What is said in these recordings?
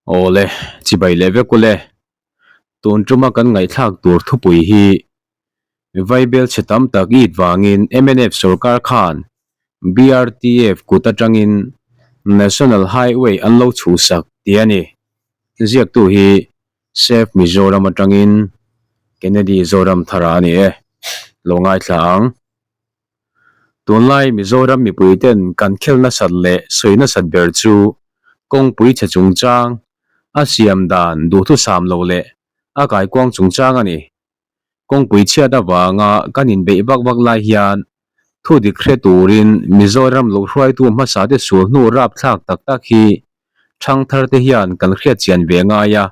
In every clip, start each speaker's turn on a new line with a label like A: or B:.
A: Awle, chibai leh vek ule. Tun tuma kan ngaihthlak tur thupui hi Vaibel chhe tam tak it vangin mnf sorkar khan BRTF kut atangin National Highway an lo chhuhsak tih a ni. Ziaktu hi Save Mizoram atangin Kennedy Zoramthara a ni e. Lo ngaithla ang. Tunlai Mizoram mipuiten kan khel nasat leh sawi nasat ber chu kawngpui chhe chungchang, a siam dan duhthusam lo leh a kaikuang chungchang a ni. Kawngpui chhiat avanga kan inbeih vak vak lai hian thu dik hre turin Mizoram lo hruaitu hmasa te sul hnu rapthlak tak tak hi thangthar te hian kan hriat chian ve ngai a,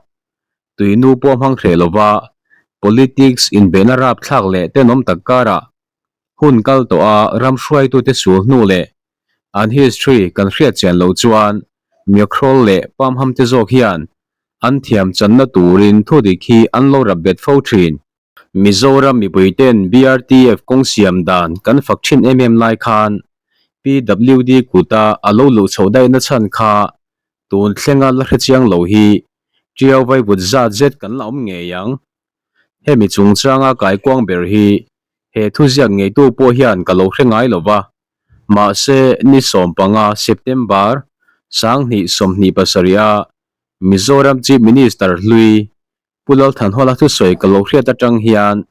A: tuinu pawh hmang hreh lova politics inbeihna rapthlak leh tenawm tak karah Hun kal tawh a ram hruaitute sul hnu leh an history kan hriat chian loh chuan Myokhrawl leh Pamham te zawk hian an thiam channa turin thu dik hi an lo rap bet fo thin. Mizoram mipuiten BRTF kawng siam dan kan fak thin em em lai khan PWD kuta a lo luh chhoh daihna chhan kha tun thlenga la hrechiang lo hi Tiau vaivut zat zet kan la awm ngei ang. Hemi chungchanga kaikuang ber hi he thuziak ngeitu pawh hian ka lo hre ngai lo va, mahse ni 15 September 2027 a Mizoram Chief Minister hlui Pu Lalthanhawla thusawi ka lo hriat atang hian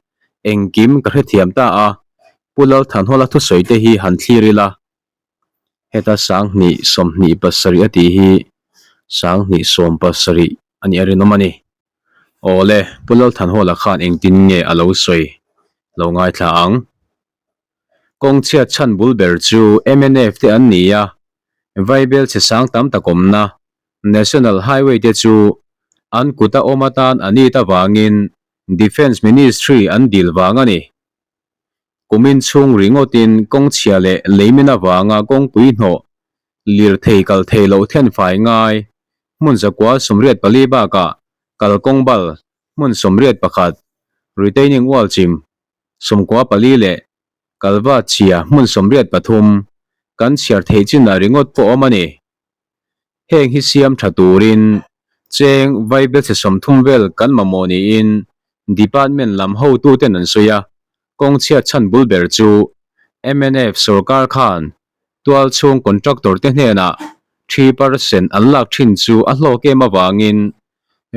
A: engkim ka hrethiam ta a, Pu Lalthanhawla thusawi te hi han thlir ila. Heta 2027 a tih hi 2017 a nih a rinawm a ni. Awle, Pu Lalthanhawla khan engtin nge a lo sawi lo ngaithla ang. Kawng chhiat chhan bul ber chu mnf te an ni a, Vaibel chhe sang tam tak awmna National Highway te chu an kuta awm atan a nit avangin Defence Ministry an dil vang a ni. Kumin chhung ringawtin kawng chhia leh leimin avanga kawngpui hnawh lirthei kal thei loh then fai ngai hmun 184 bakah kalkawng bal hmun 81, retaining wall chim 94 leh kalva chhia hmun 83 kan chhiar theih chinah ringawt pawh awm a ni. Heng hi siam tha turin cheng vaibelchhe 30 vel kan mamawh niin department lam hotuten an sawi a, kawng chhiat chhan bul ber chu mnf sorkar khan tual chhung contractor te hnenah 3% an lak thin chu a hlawk em avangin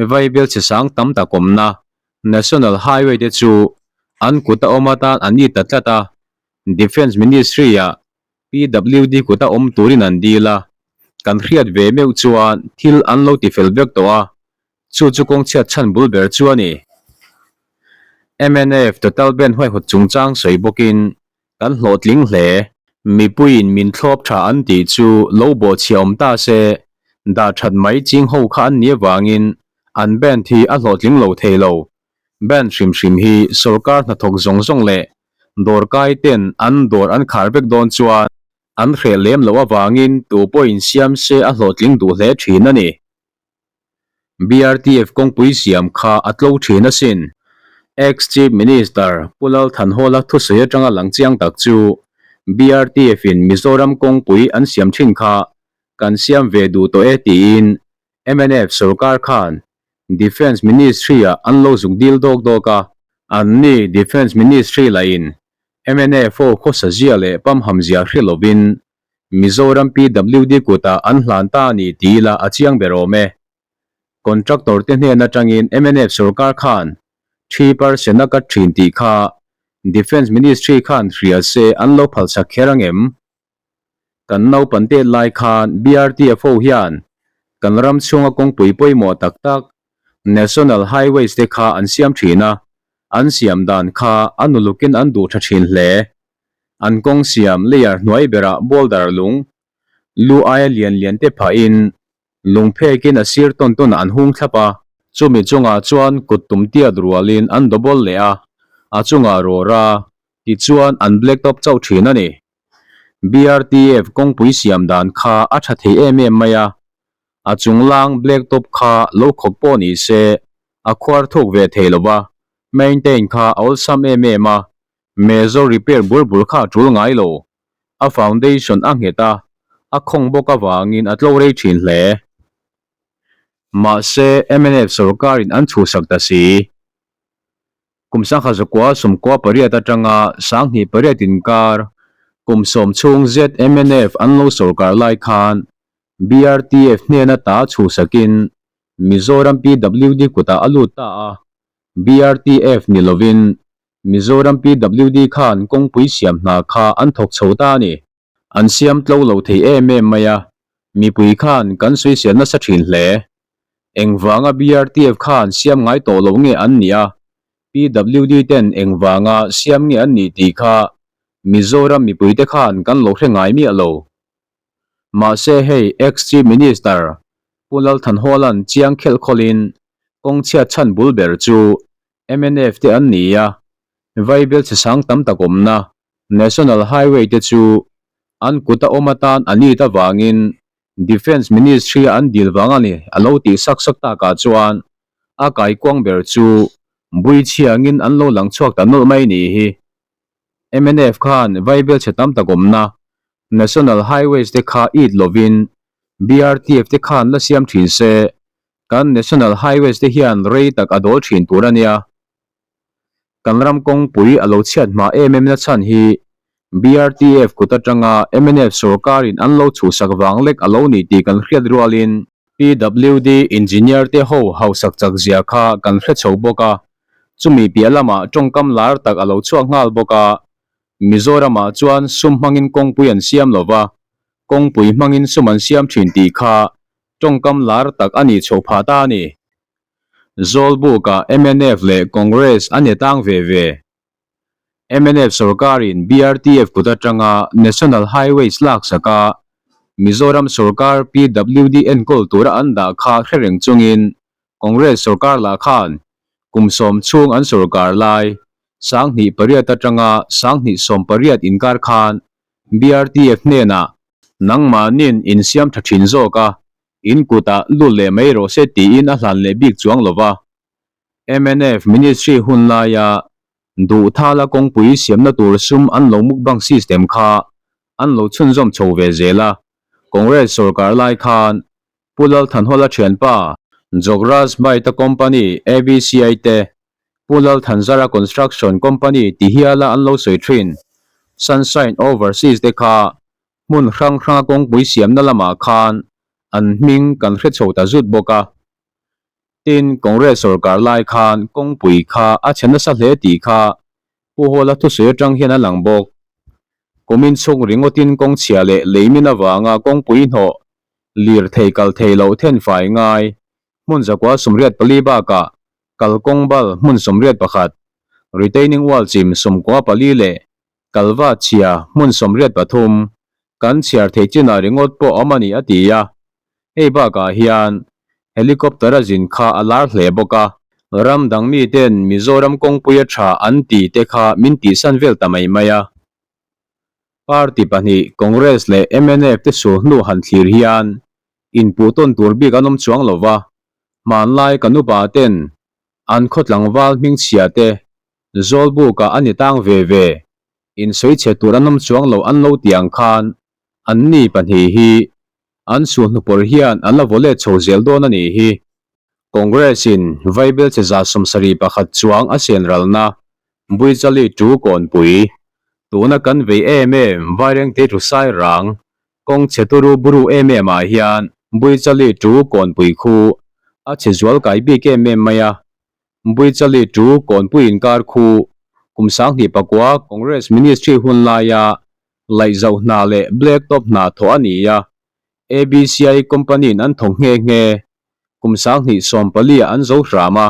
A: vaibelchhe sang tam tak awmna National Highway te chu an kut a awm atan an ni ta tlat a, Defence Ministry-ah PWD kuta awm turin an dil a, kan hriat ve meuh chuan thil an lo ti fel vek tawh a, chu chu kawng chhiat chhan bul ber chu a ni. Mnf Total Band huaihawt chungchang sawi bawkin kan hlawhtling hle. Mipuiin min thlawp tha an tih chu lo bawhchhiah awm ta se, dah that mai ching ho kha an nih avangin an band hi a hlawhtling lo thei lo. Band hrim hrim hi sorkar hnathawk zawng zawng leh Dawrkai ten an dawr an khar vek dawn chuan an hreh lem loh avangin tu pawhin siam se a hlawhtling duh hle thin a ni. BRTF kawngpui siam kha a tlo thin asin. Ex-Chief Minister Pu Lal Thanhawla thusawi atanga lang chiang tak chu BRTF in Mizoram kawngpui an siam thin kha kan siam ve duh tawh e tiin mnf sorkar khan Defence Ministry-ah an lo zuk dil dawk dawk a, an ni Defence Ministry lahin mnf ho khawsa zia leh pamham zia hre lovin Mizoram PWD kutah an hlan ta a ni ti ila a chiang ber awm e. Contractor te hnen atangin mnf sorkar khan 3% a cut thin tih kha Defence Ministry khan hria se an lo phalchak kher angem? Kan naupan tet lai khan BRTF ho hian kan ram chhunga kawngpui pawimawh tak tak National Highways te kha an siam thin a, an siam dan kha a nulukin an duh tha thin hle. An kawng siam layer hnuai berah boulder lung, lu aia lian lian te phahin lung phekin a sir tawn tawnah an hung thlap a. Chumi chungah chuan kut tum tiat rualin an double leh a, a chungah rawr a, tichuan an black top chauh thin a ni. BRTF kawngpui siam dan kha a tha thei em em mai a, a chunglang black top kha lo khawp pawh ni se a khuar thuk ve thei lo va, maintain kha a awlsam em em a, major repair bur bur kha a tul ngai lo, a foundation a nghet a, a khawng bawk avangin a tlo rei thin hle. Mahse, mnf sorkarin an chhuhsak ta si. Kum sangha zakua 98 atanga 28 inkar kum 10 chhung zet mnf an lo sorkar lai khan BRTF hnena ta chhuhsakin Mizoram PWD kutah a lut ta a, BRTF ni lovin Mizoram PWD khan kawngpui siam hna kha an thawk chho ta a ni. An siam tlo lo thei em em mai a, mipui khan kan sawisel nasa thin hle. Engvanga BRTF khan siam ngai tawh loh nge an nih a, PWD ten engvanga siam nge an nih tih kha Mizoram mipuite khan kan lo hre ngai miah lo. Mahse hei ex-Chief Minister Pu Lalthanhawla'n chiang khelh khawlhin kawng chhiat chhan bul ber chu mnf te an ni a, vaibel chhe sang tam tak awmna National Highway te chu an kut a awm atan a nit avangin Defence Ministry a an dil vang a ni a lo tih sak sak takah chuan a kaikuang ber chu bui chhiangin an lo lang chhuak ta nawlh mai nih hi. Mnf khan vaibel chhe tam tak awmna National Highways te kha it lovin BRTF te khan la siam thin se kan National Highways te hian rei tak a dawl thin tur a nia. Kan ram kawngpui a lo chhiat hma em em na chhan hi BRTF kut atanga mnf sorkarin an lo chhuhsak vang lek a lo ni tih kan hriat rualin PWD engineer te ho hausak chak zia kha kan hre chho bawk a, chumi piah lamah tawngkam lar tak a lo chhuak nghal bawk a, Mizoramah chuan sum hmangin kawngpui an siam lo va, kawngpui hmangin sum an siam thin tih kha tawngkam lar tak a nih chhoh phah ta a ni. Zawlbukah mnf leh Congress an etang ve ve. Mnf sorkarin BRTF kut atanga National Highways laksak a, Mizoram sorkar PWD enkawl tura an dah kha hre reng chungin Congress sorkar lah khan kum 10 chhung an sorkar lai 2008 atanga 2018 inkar khan BRTF hnenah nangmahnin insiam tha thin zawk a, In kutah lut leh mai rawh se tiin a hlan leh bik chuang lo va. Mnf Ministry hun laia Duhthala kawngpui siamna tur sum an lo mukbang system kha an lo chhunzawm chho ve zel a. Congress sorkar lai khan Pu Lalthanhawla thianpa Jograj Baita Company ABCI te Pu Lalthanzara Construction Company ti hiala an lo sawi thin Sunshine Overseas te kha Hmun hrang hranga kawngpui siamna lamah khan an hming kan hre chho ta zut bawk a. Tin, Congress sorkar lai khan kawngpui kha a chhe nasa hle tih kha Pu Hawla thusawi atang hian a lang bawk. Kumin chhung ringawtin kawng chhia leh leimin avanga kawngpui hnawh lir thei kal thei loh then fai ngai hmun 184 bakah kalkawng bal hmun 81, retaining wall chim 94 leh Kalva chhia hmun 83 kan chhiar theih chinah ringawt pawh awm a ni a ti a, hei bakah hian helicopter a zin kha a lar hle bawk a, ram dang miten Mizoram kawngpui a tha an ti te kha min tihsan vel ta mai mai a. Party pahnih Congress leh mnf te sul hnu han thlir hian inpuh tawn tur bik an awm chuang lo va, hmanlai kan upa ten an khaw tlangval hmingchhia te Zawlbukah a ni tang ve ve, insawi chhe tur an awm chuang lo an lo ti ang khan an ni pahnih hi an suhnu pawr hian an la vaw let chho zel dawn a nih hi. Congress in Vaibel che 71 chuang a sian ralna Buichali tu kawnpui tuna kan vei em em Vairengte thu sai rang kawng chhe turu buru em em ah hian Buichali tu kawnpui khu a chhe zual kai bik em em mai a. Buichali tu kawnpui inkar khu kum 2009 Congress Ministry hun laia laihzauh hna leh black top hna thawh a ni a, ABCI company in an thawk nghe nghe. Kum 2014 ah an zo hram a,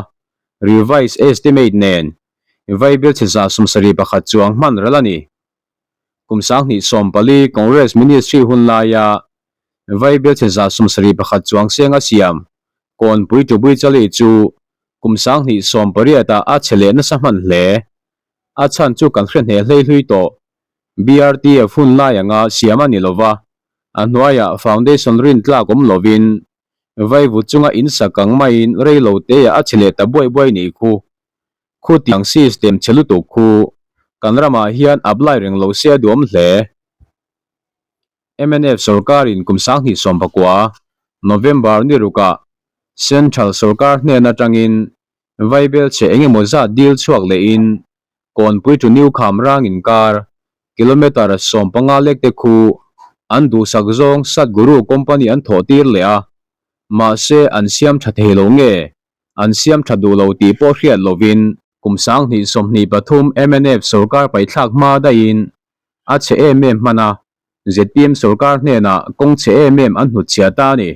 A: revise estimate nen vaibel chhe 71 chuang hman ral a ni. Kum 2014 Congress Ministry hun laia vaibel chhe 71 chuang seng a siam Kawnpui tu Buichali chu kum 2018 ah a chhe leh nasa hman hle. A chhan chu kan hre hneh hlei hlui tawh. BRTF hun lai anga siam a ni lova, a hnuaiah foundation rin tlak awm lovin vaivut chunga in sak ang maiin rei lo teah a chhe leh ta buai buai ni khu. Khutiang system chhe lutuk khu kan ramah hian apply reng lo se a duhawm hle. Mnf sorkarin kum 2019 November ni rukah. Central sorkar hnen atangin vaibelchhe engemaw zat dil chhuak lehin Kawnpui to New Khamrang inkar kilometre 15 lek te khu an duhsak zawng Satguru company an thawh tir leh a, mahse an siam tha thei lo nge an siam tha duh lo tih pawh hriat lovin kum 2023 mnf sorkar paithlak hma daihin a chhe em em hman a, zpm sorkar hnenah kawng chhe em em an hnutchhiah ta a ni.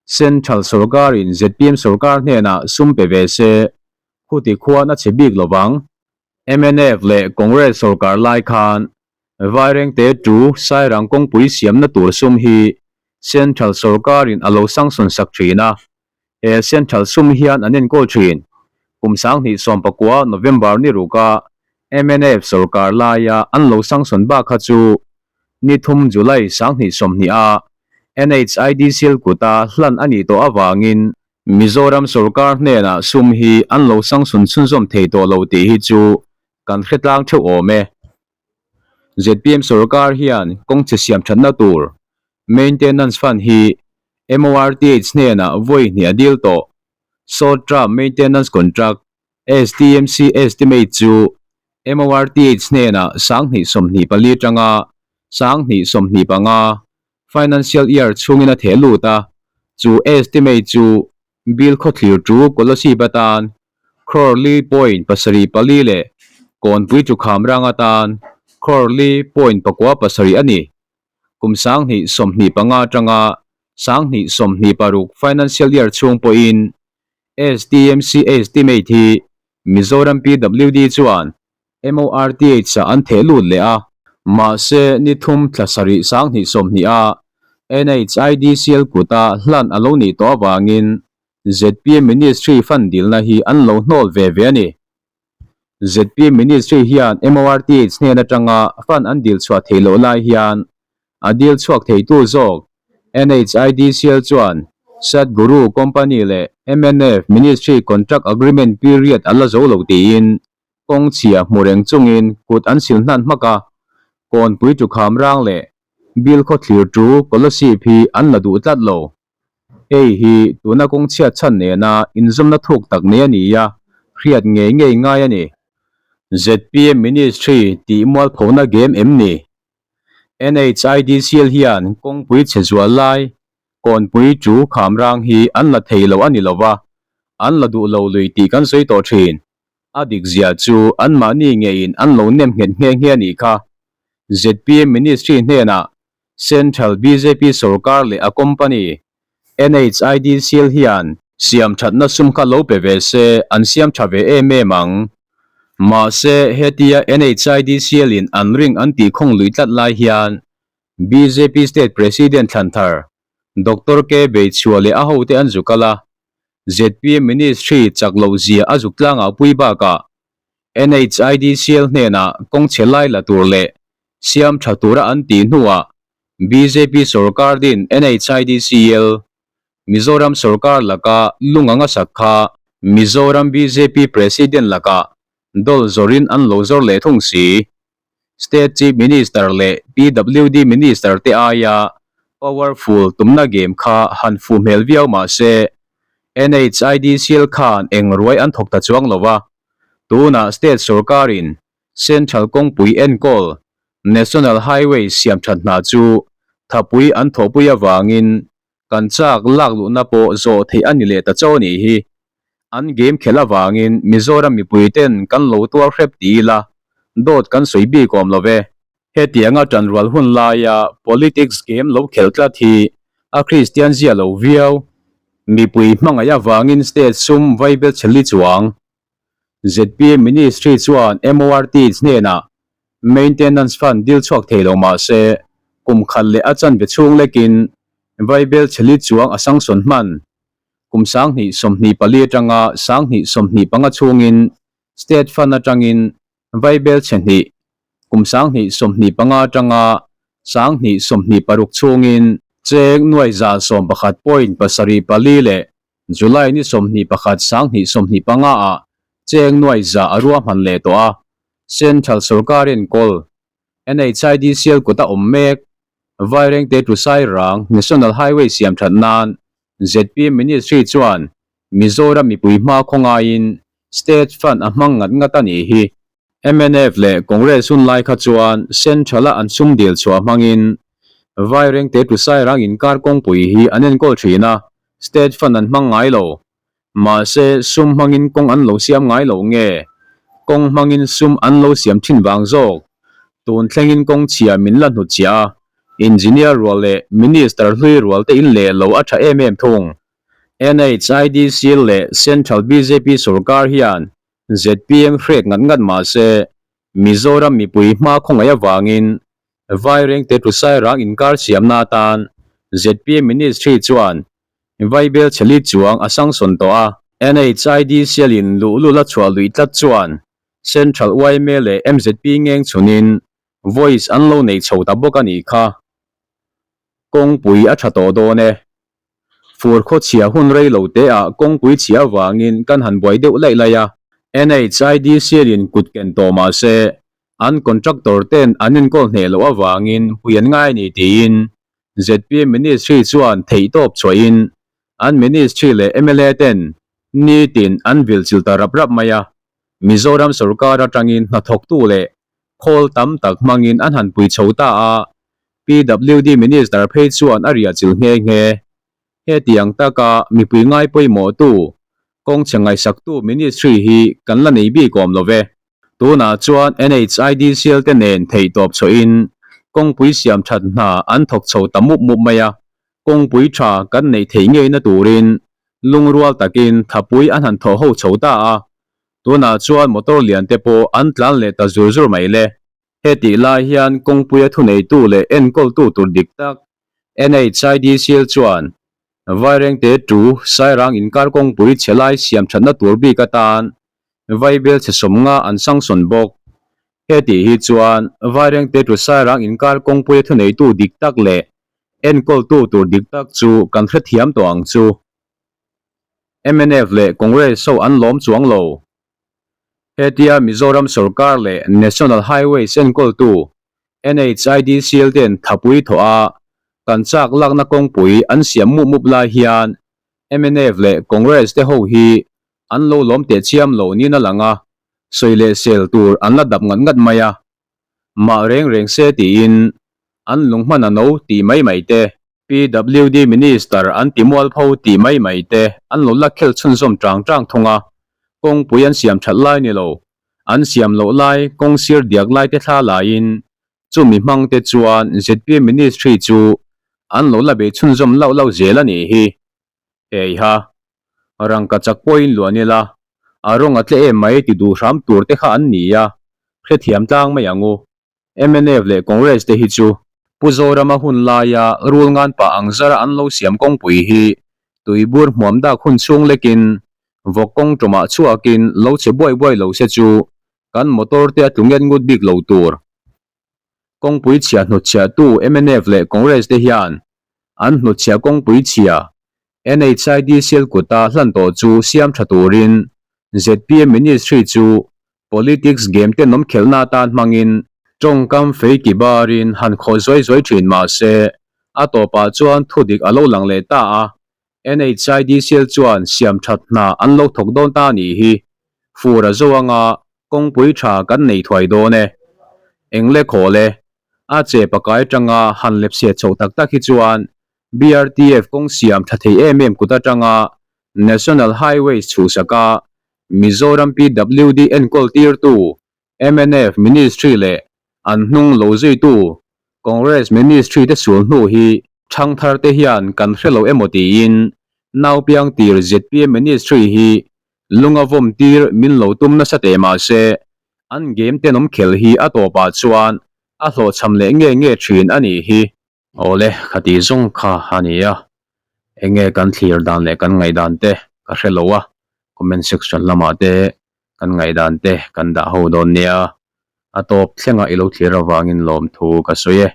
A: Central sorkarin zpm sorkar hnenah sum pe ve se, khuti khuan a chhe bik lovang. Mnf leh Congress sorkar lai khan Vairengte tu Sairang kawngpui siamna tur sum hi Central sorkarin a lo sanction sak thin a, he Central sum hian an enkawl thin. Kum 2019 November ni ruka mnf sorkar laia an lo sanction bak kha chu ni thum July 2020 a NHIDCL kuta hlan a nih tawh avangin Mizoram sorkar hnenah sum hi an lo sanction chhunzawm thei tawh lo tih hi chu kan hre tlang theuh awm e. Zpm sorkar hian kawng chhe siam thatna tur Maintenance Fund hi MORTH hnenah vawi hnih a dil tawh. Short Term Maintenance Contract, STMC, estimate chu MORTH hnenah 2024 atanga 2025 Financial Year chhungin a theh lut a, chu estimate chu bill khawthlir chu Kolasib atan crore li point pasarih pali leh Kawnpui chu Khamrang atan crore li point pakua pasarih a ni. Kum 2025 atanga 2026 Financial Year chhung pawhin STMC estimate hi Mizoram PWD chuan MORTH ah an theh lut leh a. Mahse, ni thum thla sarih 2020 a NHIDCL kuta hlan a lo nih tawh avangin zpm Ministry fund dilna hi an lo hnawl ve ve a ni. Zpm Ministry hian MORTH hnen atanga fund an dil chhuah theih loh lai hian a dil chhuak theitu zawk NHIDCL chuan Satguru Company leh mnf Ministry Contract Agreement period a la zo lo tiin kawng chhia hmu reng chungin kut an sil hnan hmak a, Kawnpui tu Khamrang leh Bill khawthlir tu Kolasib hi an la duh tlat lo. Hei hi tuna kawng chhiat chhan nena inzawmna thuk tak nei a ni a, hriat ngei ngei ngai a ni. Zpm Ministry tih mualphona game em ni? NHIDCL hian kawngpui chhe zual lai Kawnpui chu Khamrang hi an la thei lo a ni lova, an la duh lo lui tih kan sawi tawh thin. A dik zia chu anmahni ngeiin an lo nem nghet nghe nghe a nih kha. Zpm Ministry hnenah Central bjp sorkar leh a company NHIDCL hian siam thatna sum kha lo pe ve se an siam tha ve em em ang. Mahse hetia NHIDCL in an ring an tih khawng lui tlat lai hian bjp State President thlan thar Doctor K Beichhua leh a hote an zuk kal a, Zpm Ministry chak loh zia a zuk tlangah pui bakah NHIDCL hnenah kawng chhe lai la tur leh siam tha tura an tih hnuah bjp sorkar din NHIDCL Mizoram sorkar laka lung anga sak kha Mizoram bjp President lakah dawl zawrin an lo zawr leh thung si. State Chief Minister leh PWD Minister te aia powerful tumna game kha han fuh hmel viau mah se, NHIDCL khan eng ruai an thawk ta chuang lo a. Tunah state sorkarin Central kawngpui enkawl National Highway siam that hna chu thapui an thawhpui avangin kan chak lak luhna pawh zawh theih a ni leh ta chaw nih hi. An game khelh avangin Mizoram mipui ten kan lo tuar hrep ti ila, dawt kan sawi bik awm lo ve. Hetianga tanrual hun laia politics game lo khelh tlat hi a Kristian zia lo viau. Mipui hmangaih avangin state sum vaibel chhe li chuang. Zpm Ministry chuan MORT hnenah Maintenance Fund dil chhuak thei lo mah se, kum khat leh a chanve chhung lekin vaibel chhe li chuang a sanction hman. Kum 2024 atanga 2025 chhungin State Fund atangin vaibel chhe hnih, kum 2025 atanga 2026 chhungin cheng nuai za 11.74 leh July ni 21 2025 ah cheng nuai za a ruahman leh tawh a, Central sorkar enkawl NHIDCL kut a awm mek, Vairengte to Sairang National Highway siam that nan. Zpm Ministry chuan Mizoram mipui hma khawngaiin State Fund a hmang ngat ngat a nih hi. Mnf leh Congress hun lai kha chuan Central-a an sum dil chhuah hmangin Vairengte to Sairang inkar kawngpui hi an enkawl thin a, State Fund an hmang ngai lo. Mahse, sum hmangin kawng an lo siam ngai lo nge? Kawng hmangin sum an lo siam thin vang zawk? Tun thlengin kawng chhia min la hnutchhiah a, Engineer rual leh Minister hlui rual te in leh lo a tha em em thung. NHIDC leh Central bjp sorkar hian zpm hrek ngat ngat mah se, Mizoram mipui hma khawngaih avangin Vairengte Tusairang inkar siamna atan zpm Ministry chuan Vaibel chheli chuang a sangsawn tawh a. NHIDC in luhlul a chhuah luih tlat chuan Central yma leh mzp ngeng chhunin voice an lo nei chho ta bawk a nih kha. Kawngpui a tha tawh dawn e. Fur khaw chhia hun rei lo te ah kawngpui chhia avangin kan han buai deuh laih laih a. NHIDCL in kut ken tawh mah se an contractor ten an enkawl hneh loh avangin pui an ngai a ni tiin zpm ministry chuan theihtawp chhuahin an ministry leh mla ten nitin an vil chilh ta rap rap mai a. Mizoram sorkar atangin hnathawktu leh khawl tam tak hmangin an han pui chho ta a, PWD Minister phei chuan a riah chilh nghe nghe. Hetiang taka mipui ngai pawimawhtu, kawngchhe ngaihsaktu Ministry hi kan la nei bik awm lo ve. Tunah chuan NHIDCL te nen theihtawp chhuahin kawngpui siam that hna an thawk chho ta mup mup mai a, kawngpui tha kan neih theih ngeina turin lungrual takin thapui an han thawh ho chho ta a, Tunah chuan motor lian te pawh an tlan leh ta zur zur mai le. Hetih lai hian kawngpuia thuneitu leh enkawltu tur dik tak NHIDCL chuan Vairengte tu Sairang inkar kawngpui chhe lai siam thatna tur bik atan Vaibel chhe sawmnga an sangsawn bawk. Hetih hi chuan Vairengte tu Sairang inkar kawngpuia thuneitu dik tak leh enkawltu tur dik tak chu kan hrethiam tawh ang chu. Mnf leh Congress ho an lawm chuang lo. Hetia Mizoram sorkar leh National Highways enkawltu NHIDCL ten thapui thawh a kan chak lakna kawngpui an siam mup mup lai hian mnf leh Congress te ho hi an lo lawm teh chiam lo niin a lang a, sawi leh sel tur an la dap ngat ngat mai a. Mah reng reng se tiin an lunghman a no tih mai mai te. PWD Minister an ti mualpho tih mai mai te an lo la khel chhunzawm tang tang thung a, kawngpui an siam that lai ni lo, an siam loh lai kawng sir diak lai te thla laiin chumi hmang te chuan zpm Ministry chu an lo la bei chhunzawm lauh lauh zel a nih hi. Heiha, rangka chak pawhin luah nila, a rawng a tle em mai ti duh hram tur te kha an ni a, hrethiam tlang mai ang u. Mnf leh Congress te hi chu Pu Zorama hun laia rul ngan pah ang zara an lo siam kawngpui hi tuibur hmuam dak hun chhung lekin vawk kawng tumah chhuakin lo che buai buai lo se chu kan motor te a tlu nget ngut bik lo tur. Kawngpui chhia hnutchhiahtu mnf leh Congress te hian an hnutchhiah kawngpui chhia NHIDCL kuta hlan tawh chu siam tha turin zpm Ministry chu Politics game tenawm khelhna atan hmangin tawngkam fei ki barin han khawh zuai zuai thin mah se, a tawpah chuan thudik a lo lang leh ta a, NHIDCL chuan siam that hna an lo thawk dawn ta a nih hi. Fur a zo anga kawngpui tha kan nei thuai dawn e. Engle khawl e. A che pakai atanga han lepchhiat chhoh tak tak hi chuan BRTF kawng siam tha thei em em kut atanga National Highways chhuhsaka Mizoram PWD enkawl tirtu mnf Ministry leh an hnung lo zuitu Congress Ministry te sul hnu hi thangthar te hian kan hre lo emaw tiin naupiang tir zpm Ministry hi lunga vawm tir min lo tum nasa teh mah se an game tenawm khel hi a tawpah chuan a hlawhchham leh nge nge thin a nih hi. Awle, khati zawng kha a ni a, enge kan thlir dan leh kan ngaihdan te ka hre lo a, comment section lamah te kan ngaihdan te kan dah ho dawn nia, a tawp thlenga i lo thlir avangin lawmthu ka sawi e.